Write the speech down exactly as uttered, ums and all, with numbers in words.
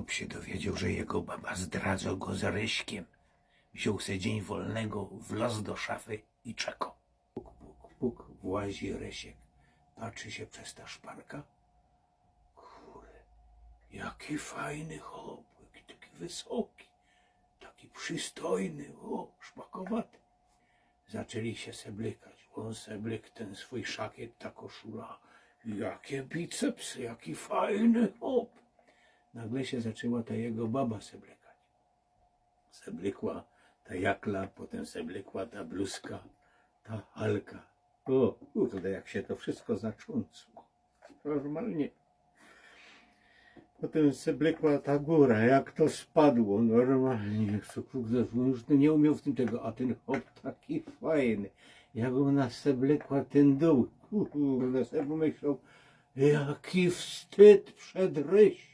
Chop sie dowiedzioł, że jego baba zdradza go z Ryśkiym. Wziōn se dziyń wolnego, wlŏz do szafy i czeko. Puk, puk, puk, włazi Rysiek. Patrzi sie bez ta szparka. Kurde, jaki fajny chop, jaki taki wysoki, taki przystojny, ô, szpakowaty. Zaczli sie seblykać. Ôn seblyk tyn swōj szakiet, ta koszula. Jakie bicepsy, jaki fajny chop. Nagle sie zaczła ta jego baba seblykać. Seblykła ta jakla, potym seblykła ta bluzka, ta halka. Ô, kurde, jak sie to wszystko zatrząsło. Normalnie. Potym seblykła ta gōra, jak to spadło. Normalnie, co, kurde, ôn już nie umioł w tym tego, a tyn chop taki fajny. Jak ôn seblykła tyn dōł, kurde, se pomyśloł, jaki wstyd przed Ryś.